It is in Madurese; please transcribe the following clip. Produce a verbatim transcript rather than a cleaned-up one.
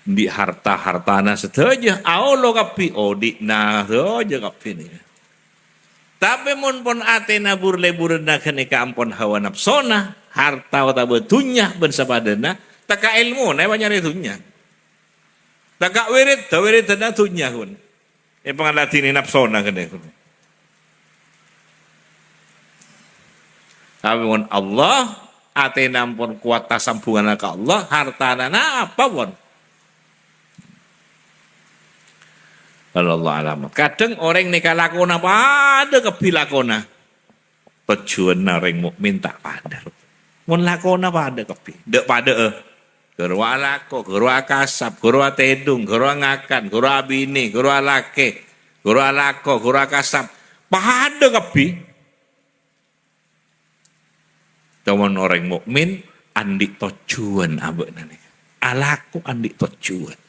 Andi' harta, hartana sadhâjâ, aolo kabbhi, odi'na sadhâjâ kabbhi nèka. Tapè mon pon atèna bur-lèburânna ghânèka ampon hawa napsona, harta otabâ dhunnya bân sapadâna, tekka' èlmona èpanyarè dhunnya. Tekka' wirid, dhâ-wiridânna dhunnya, ghun. Èpangaladhinè napsona ghânèka. Tapè mon Allah, atèna ampon kowat tasambhunganna ka Allah, hartana napa pon. Wallahu a'lam. Kadhâng orèng nèka lakona padâ kabbhi lakona. Tojjhuwânna orèng mukmin ta' padâ. Mon lakona padâ kabbhi. Dâ' padâ'â. Ghâruwa alako, ghâruwa akasap, ghâruwa atèdung, ghâruwa ngakan, ghâruwa abinè, ghâruwa alakè, ghâruwa alako, ghâruwa akasap. Padâ kabbhi. Coma orèng mukmin andi' tojjhuwân abâ'na nèka. Alako andi' tojjhuwân.